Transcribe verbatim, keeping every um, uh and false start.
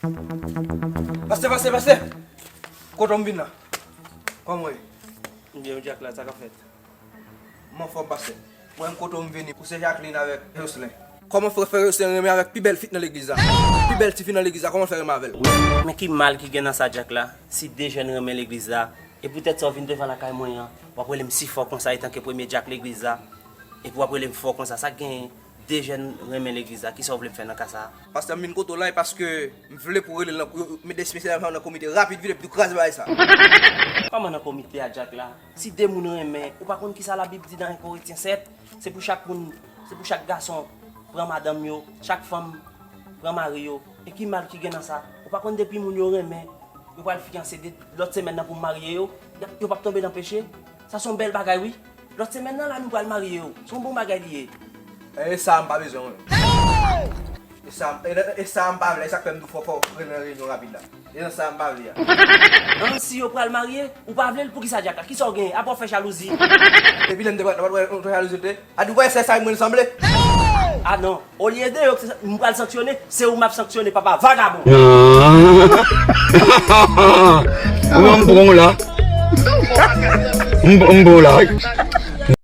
Pastè, pastè, pastè! Kote w m vin la? Kòman w ye? M byen, Jack la, sa k ap fèt? M anfòm, pastè. Mwen, m kote w m vini, ou se Jacqueline avèk Jocelyn. Kòman frè, frè Jocelyn renmen avèk pi bèl fi nan legliz la? Pi bèl tifi nan legliz la, kòman l fè renmen avè l? Men ki mal ki gen nan sa, Jack la? Si de jèn renmen legliz la, e poutèt sa w vin devan lakay mwen an, w ap rele m si fò konsa etanke premye dyak legliz la, epi w ap rele m fò konsa, sa k genyen? De jèn renmen legliz la, kisa w vle m fè nan ka sa a? Pastè, m vin kote w la, e paske m vle pou w rele l nan, yo, yo, mesye dam sa yo nan komite rapid vit epi tou kraze bagay sa. Kòman nan komite a, Jack la? Si de moun renmen, ou pa konn kisa Labib di nan en Korentyen sèt? Se pou chak moun, se pou chak gason pran madanm yo, chak fanm pran mari yo. E ki mal ki gen nan sa? Ou pa konn depi moun yo renmen, yo pral fiyanse de lòt semèn nan pou marye yo, y ap, yo p ap tonbe nan peche? Sa se yon bèl bagay, wi. Lòt semèn nan la, nou pral marye yo. Se yon bon bagay li ye. E sa, m pa bezwen, wi. E sa, e, e sa, m pa vle. E sa k fè m di w fò, fò w rele nan reyinyon rapid la. E nan sa, m pa vle a. An, si yo pral marye, ou pa vle l, poukisa, Jack la? Kisa w genyen? Apa w fè jalouzi? Epi lè m te pral, ou te jalouzi, ou te? A di w wè sè sa mwen sanble? A non. Olye de yo, m pral sanksyone, se ou m ap sanksyone, papa vagabon. Ou wè m pran w la. M, m pran w la.